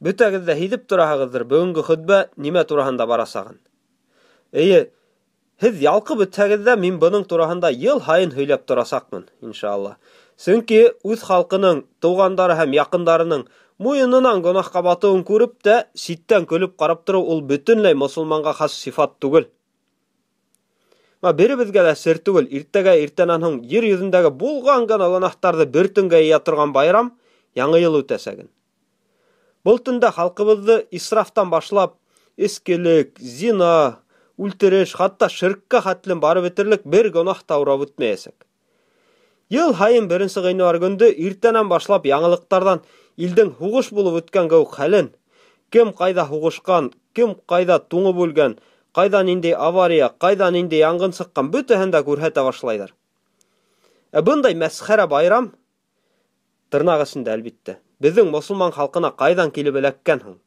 Бөтәгеҙ ҙә һиҙеп тораһығыҙҙыр бөгөнгө хөтбә нимә тураһында барасағын. Эйе, һеҙ ялҡып бөтһәгеҙ ҙә, мин бының тураһында йыл һайын һөйләп торасаҡмын, иншалла. Сөнки үҙ халҡының, туғандары һәм яҡындарының муйынынан гонаһҡа батыуын күреп тә, ситтән көлөп ҡарап тороу ул бөтөнләй мосолманға хас сифат түгел. Беребеҙгә лә сер түгел, иртәгә иртәнән һуң ер йөҙөндәге булған ғына гонаһтарҙы бер төнгә йыя торған байрам Яңы йыл үтәсәген. Был төндә халҡыбыҙҙы исрафтан башлап, эскелек, зина, үлтереш, хатта ширккә хәтлем барып етерлек бер гонаһ та урап үтмәйәсәк. Йыл һайын 1 ғинуар көндө иртәнән башлап яңылыҡтарҙан илдең һуғыш булып үткән кеүек хәлен, кем ҡайҙа һуғышҡан, кем ҡайҙа туңып үлгән, ҡайҙа ниндәй авария, ҡайҙа ниндәй янғын сыҡҡан, бөтәһен дә күрһәтә башлайҙар. Ә бындай мәсхәрә байрам, тырнаҡ эсендә әлбиттә, беҙҙең мосолман халҡына ҡайҙан килеп эләккән һуң?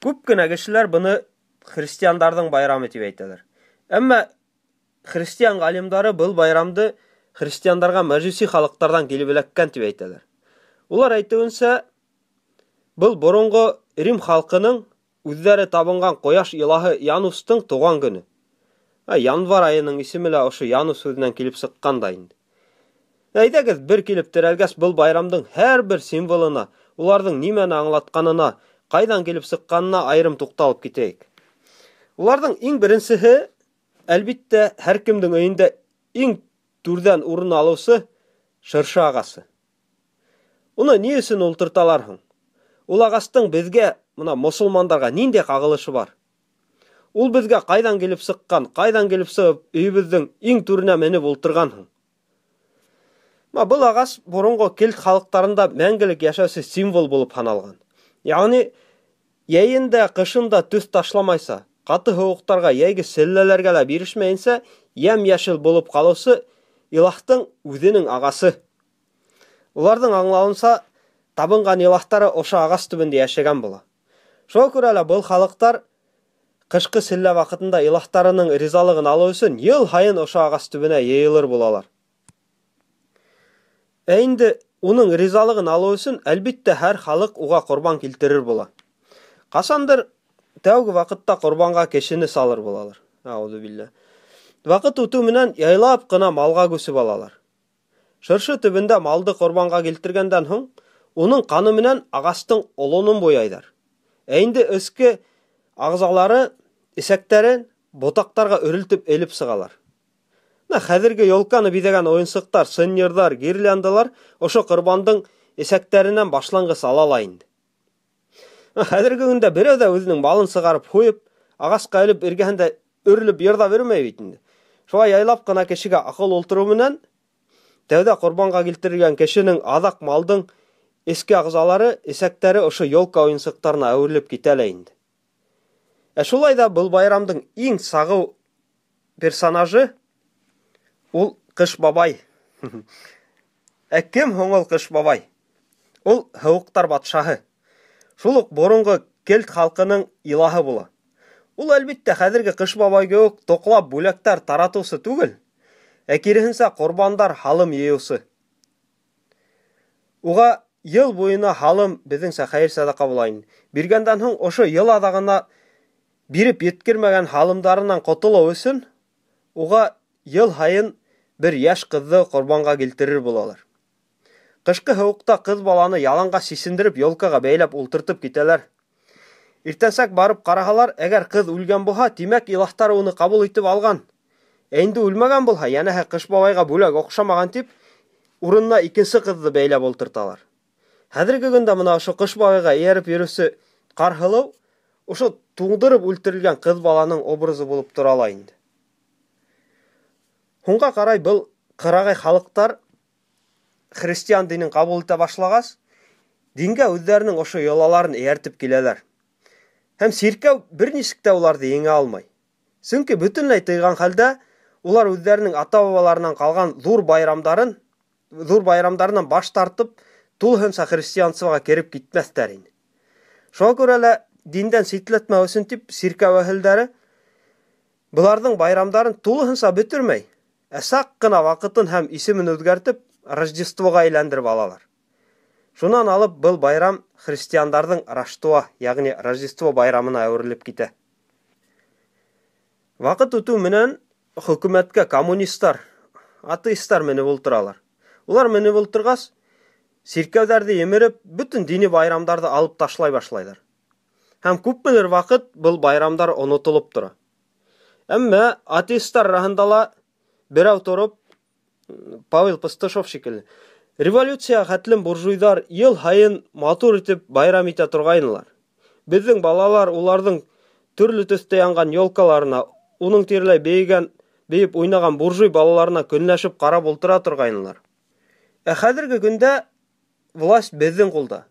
Күп кенә кешеләр быны христиандарҙың байрамы тип әйтәләр. Әммә христиан ғалимдары был байрамды христиандарға мәжүси халыҡтарҙан килеп эләккән тип әйтәләр. Улар әйтеүенсә, был боронғо Рим халҡының үҙҙәре табынған ҡояш илаһы Янустың тыуған көнө. Январ айының исеме лә ошо Янус һүҙенән килеп сыҡҡан да инде. Әйҙәгеҙ, бер килеп терәлгәс, был байрамдың һәр бер символына, уларҙың нимәне аңлатҡанына, ҡайҙан килеп сыҡҡанына айырым туҡталып китәйек. Уларҙың иң беренсеһе, әлбиттә, һәр кемдең өйөндә иң түрҙән урын алыусы шыршы ағасы. Уны ни өсөн ултырталар һуң? Ул ағастың беҙгә, мына мосолмандарға ниндәй ҡағылышы бар? Ул беҙгә ҡайҙан килеп сыҡҡан, ҡайҙан килеп сығып өйөбөҙҙөң иң түренә менеп ултырған һуң? Был ағас боронғо кельт халыҡтарында мәңгелек йәшәүсе символ булып һаналған. Ягъни йәйен дә, ҡышын да төҫ ташламайса, ҡаты һыуыҡтарға, йәйге селләләргә лә бирешмәйенсә, йәм-йәшел булып ҡалыусы илаһтың үҙенең ағасы. Уларҙың аңлауынса, табынған илаһтары ошо ағас төбөндә йәшәгән була. Шуға күрә лә был халыҡтар ҡышҡы селлә ваҡытында илаһтарының ризалығын алыу өсөн йыл һайын ошо ағас төбөнә йыйылыр булалар. Ә инде уның ризалығын алыу өсөн, әлбиттә, һәр халыҡ уға ҡорбан килтерер була. Ҡасандыр тәүге ваҡытта ҡорбанға кешене салыр булалар. Аузубилла. Ваҡыт үтеү менән яйлап ҡына малға күсеп алалар. Шыршы төбөндә малды ҡорбанға килтергәндән һуң, уның ҡаны менән ағастың олонон буяйҙар. Ә инде эске ағзалары, эсәктәрен ботаҡтарға өрөлтөп элеп сығалар. Хәҙерге елканы биҙәгән уйынсыҡтар, сынйырҙар, гирляндалар ошо ҡорбандың эсәктәренән башланғыс ала ла инде. Хәҙерге көндә берәү ҙә үҙенең малын сығарып һуйып, ағасҡа элеп, эргәһендә өрөлөп йырҙа йөрөмәй бит инде. Шулай яйлап ҡына кешегә аҡыл ултырыу менән тәүҙә ҡорбанға килтерелгән кешенең аҙаҡ малдың эске ағзалары, эсәктәре ошо елка уйынсыҡтарына әүерелеп китә лә инде. Ә шулай ҙа был байрамдың иң сағыу персонажы ул Ҡыш бабай. Ә кем һуң ул Ҡыш бабай? Ул һыуыҡтар батшаһы. Шул уҡ боронғо кельт халҡының илаһы була. Ул әлбиттә хәҙерге Ҡыш бабай кеүек тоҡлап бүләктәр таратыусы түгел, ә киреһенсә ҡорбандар һалым йыйыусы. Уға йыл буйына һалым, беҙҙеңсә хәйер садаҡа була инде. Биргәндән һуң ошо йыл аҙағына биреп еткермәгән һалымдарынан ҡотолоу өсөн уға йыл һайын бер йәш ҡыҙҙы ҡорбанға килтерер булалар. Ҡышҡы һыуыҡта ҡыҙ баланы яланға сисендереп, елкаға бәйләп ултыртып китәләр. Иртәнсәк барып ҡараһалар, әгәр ҡыҙ үлгән булһа, тимәк, илаһтар уны ҡабул итеп алған. Ә инде үлмәгән булһа, йәнәһе Ҡыш бабайға бүләк оҡшамаған тип, урынына икенсе ҡыҙҙы бәйләп ултырталар. Хәҙерге көндә мына ошо Ҡыш бабайға эйәреп йөрөүсе Ҡарһылыу ошо туңдырып үлтерелгән ҡыҙ баланың образы булып тора ла инде. Һуңға ҡарай был ҡырағай халыҡтар христиан динен ҡабул итә башлағас, дингә үҙҙәренең ошо йолаларын эйәртеп киләләр. Һәм сиркәү бер нисек тә уларҙы еңә алмай. Сөнки бөтөнләй тыйған хәлдә улар үҙҙәренең ата-бабаларынан ҡалған ҙур байрамдарынан баш тартып, тулыһынса христианствоға кереп китмәҫтәр ине. Шуға күрә лә диндән ситләтмәү өсөн тип сиркәү әһелдәре быларҙың байрамдарын тулыһынса бөтөрмәй, ә саҡ ҡына ваҡытын һәм исемен үҙгәртеп, Рождествоға әйләндереп алалар. Шунан алып был байрам христиандарҙың Раштуа, йәғни Рождество байрамына әүерелеп китә. Ваҡыт үтеү менән хөкүмәткә коммунистар, атеистар менеп ултыралар. Улар менеп ултырғас, сиркәүҙәрҙе емереп, бөтөн дини байрамдарҙы алып ташлай башлайҙар. Һәм күпмелер ваҡыт был байрамдар онотолоп тора. Әммә атеистар араһында ла берәү тороп, Павел Пастушов шикелле, революция хәтлем буржуйҙар йыл һайын матур итеп байрам итә торғайнылар. Беҙҙең балалар уларҙың төрлө төҫтә янған елкаларына, уның тирәләй бейеп уйнаған буржуй балаларына көнләшеп ҡарап ултыра торғайнылар. Ә хәҙерге көндә власть беҙҙең ҡулда.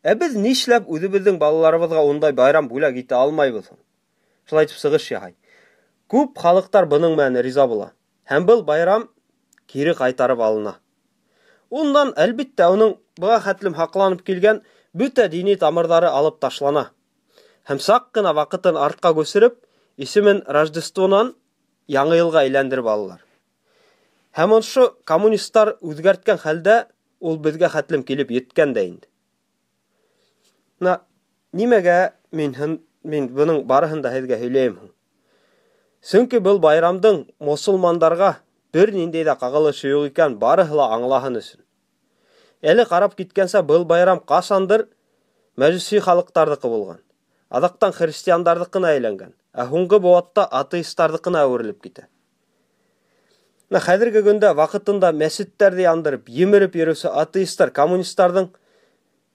Ә беҙ нишләп үҙебеҙҙең балаларыбыҙға ундай байрам бүләк итә алмайбыҙ һуң? Шулай итеп сығыш яһай. Күп халыҡтар бының менән риза була. Һәм был байрам кире ҡайтарып алына. Ундан, әлбиттә, уның быға хәтлем һаҡланып килгән бөтә дини тамырҙары алып ташлана. Һәм саҡ ҡына ваҡытын артҡа күсереп, исемен Рождествонан Яңы йылға әйләндереп алалар. Һәм ошо коммунисттар үҙгәрткән хәлдә ул беҙгә хәтлем килеп еткән дә инде. Мына нимәгә мин бының барыһын да һеҙгә һөйләйем һуң? Сөнки был байрамдың мосолмандарға бер ниндәй ҙә ҡағылышы юҡ икән, барыһы ла аңлаһын өсөн. Әле ҡарап киткәнсә, был байрам ҡасандыр мәжүси халыҡтарҙыҡы булған. Аҙаҡтан христиандарҙыҡына әйләнгән, ә һуңғы быуатта атеистарҙыҡына әүерелеп китә. Мына хәҙерге көндә ваҡытында мәсеттәрҙе яндырып, емереп йөрөүсе атеистар,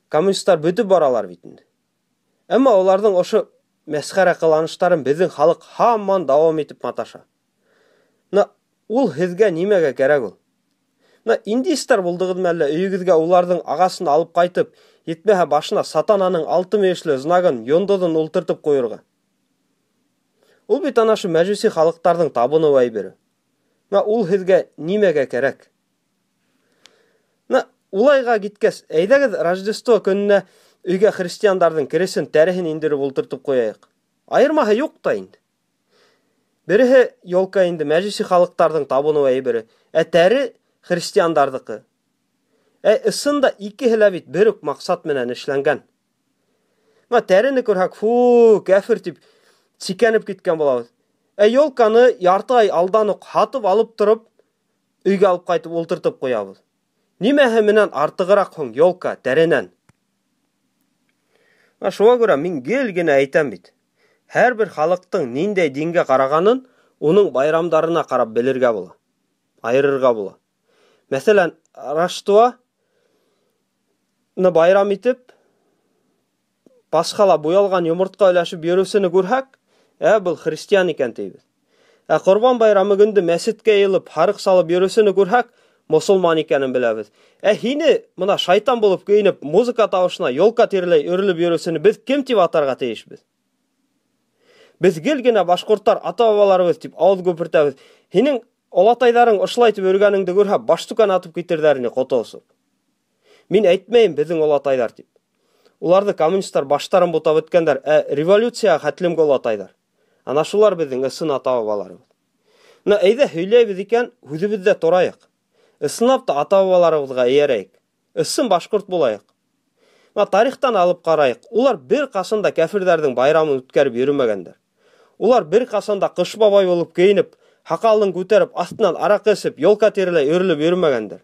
коммунисттар бөтөп баралар бит инде. Әммә уларҙың ошо мәсхәрә ҡыланыштарын беҙҙең халыҡ һаман дауам итеп маташа. Мына ул һеҙгә нимәгә кәрәк ул? Мына индейстар булдығыҙмы әллә өйөгөҙгә уларҙың ағасын алып ҡайтып, етмәһә башына сатананың алты мөйөшлө знагын, йондоҙон ултыртып ҡуйырға? Ул бит ана ошо мәжүси халыҡтарҙың табыныу әйбере. Мына ул һеҙгә нимәгә кәрәк? Мына улайға киткәс, әйҙәгеҙ Рождество көнөнә өйгә христиандарҙың кересен, тәреһен индереп ултыртып ҡуяйыҡ. Айырмаһы юҡ та инде. Береһе елка инде мәжүси халыҡтарҙың табыныу әйбере, ә тәре христиандарҙыҡы. Ә ысын да икеһе лә бит бер үк маҡсат менән эшләнгән. Мына тәрене күрһәк, фу, кәфер тип сикәнеп киткән булабыҙ. Ә елканы ярты ай алдан уҡ һатып алып тороп, өйгә алып ҡайтып ултыртып ҡуябыҙ. Нимәһе менән артығыраҡ һуң елка тәренән? Мына шуға күрә мин гел генә әйтәм бит. Һәр бер халыҡтың ниндәй дингә ҡарағанын уның байрамдарына ҡарап белергә була, айырырға була. Мәҫәлән, Раштуаны байрам итеп, Пасхала буялған йомортҡа өләшеп йөрөүсене күрһәк, был христиан икән тейбеҙ. Ә Ҡорбан байрамы көндө мәсеткә йыйылып, һарыҡ салып йөрөүсене күрһәк, мосолман икәнен беләбеҙ. Ә һине мына шайтан булып кейенеп, музыка тауышына елка тирәләй өрөлөп йөрөүсене беҙ кем тип атарға тейешбеҙ? Беҙ гел генә башҡорттар ата-бабаларыбыҙ тип ауыҙ күпертәбеҙ. Һинең олатайҙарың ошолай тип өргәнеңде күрһә, баштүкән атып китерҙәр ине ҡото осоп. Мин әйтмәйем беҙҙең олатайҙар тип. Уларҙы коммунисттар баштарын бутап бөткәндәр, ә революция хәтлемге олатайҙар. Ана шулар беҙҙең ысын ата-бабаларыбыҙ. Мына әйҙә һөйләйбеҙ икән, һүҙебеҙҙә торайыҡ. Ысынлап та ата-бабаларыбыҙға эйәрәйек. Ысын башҡорт булайыҡ. Мына тарихтан алып ҡарайыҡ. Улар бер ҡасан да кәфирҙәрҙең байрамын үткәреп йөрөмәгәндәр. Улар бер ҡасан да ҡыш бабай булып кейенеп, һаҡалын күтәреп, аҫтынан араҡы эсеп, елка тирәләй өрөлөп йөрөмәгәндәр.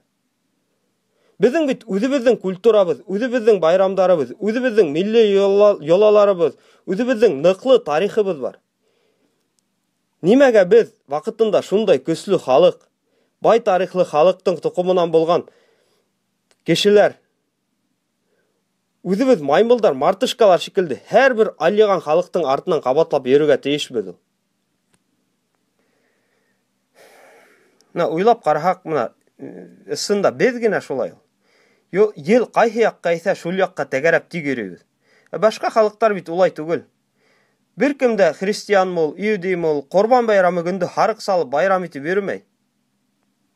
Беҙҙең бит үҙебеҙҙең культурабыҙ, үҙебеҙҙең байрамдарыбыҙ, үҙебеҙҙең милли йолаларыбыҙ, үҙебеҙҙең ныҡлы тарихыбыҙ бар. Нимәгә беҙ ваҡытында шундай көслө халыҡ, бай тарихлы халыҡтың тоҡомонан булған кешеләр, үҙебеҙ маймылдар, мартышкалар шикелле һәр бер алйыған халыҡтың артынан ҡабатлап йөрөргә тейешбеҙ ул? Мына уйлап ҡараһаҡ, мына ысын да беҙ генә шулай ул. Ел ҡайһы яҡҡа иҫә, шул яҡҡа тәгәрәп тик йөрөйбөҙ. Ә башҡа халыҡтар бит улай түгел. Бер кем дә христианмы ул, иудеймы ул, Ҡорбан байрамы көндө һарыҡ салып байрам итеп йөрөмәй.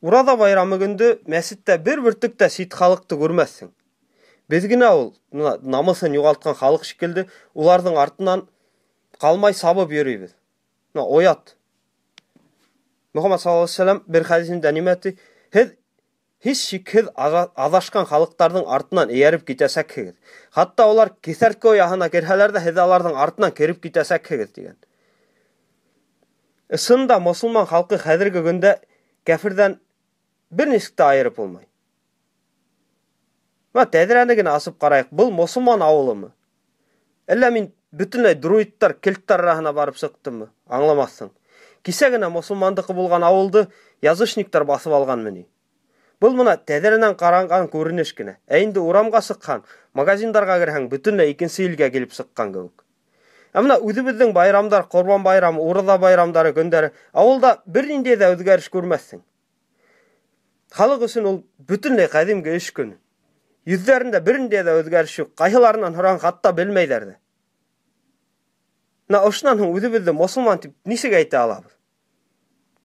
Ураҙа байрамы көндө мәсеттә бер бөртөк тә сит халыҡты күрмәҫһең. Беҙ генә ул, мына намыҫын юғалтҡан халыҡ шикелле, уларҙың артынан ҡалмай сабып йөрөйбөҙ. Мына оят. Мөхәммәд саллаллаһу алейһи ва сәлләм бер хәдисендә нимә ти? Һеҙ Һис шикһеҙ аҙашҡан халыҡтарҙың артынан эйәреп китәсәкһегеҙ. Хатта улар кеҫәртке ояһына керһәләр ҙә, һеҙ аларҙың артынан кереп китәсәкһегеҙ, тигән. Ысында мосолман халҡы хәҙерге көндә кәферҙән бер нисек тә айырып булмай. Мына тәҙрәне генә асып ҡарайыҡ, был мосолман ауылымы? Әллә мин бөтөнләй друидтар, кельттар араһына барып сыҡтыммы? Аңламаҫһың. Кисә генә мосолмандыҡы булған ауылды язычниктар баҫып алғанмы ни? Был мына тәҙрәнән ҡаранған күренеш кенә. Ә инде урамға сыҡһаң, магазиндарға керһәң, бөтөнләй икенсе илгә килеп сыҡҡан кеүек. Ә мына үҙебеҙҙең байрамдар, Ҡорбан байрамы, Ураҙа байрамдары көндәре ауылда бер ниндәй ҙә үҙгәреш күрмәҫһең. Халыҡ өсөн ул бөтөнләй ҡәҙимге эш көнө. Йөҙҙәрендә бер ниндәй ҙә үҙгәреш юҡ. Ҡайһыларынан һораған хатта белмәйҙәр ҙә. Мына ошонан һуң үҙебеҙҙе мосолман тип нисек әйтә алабыҙ?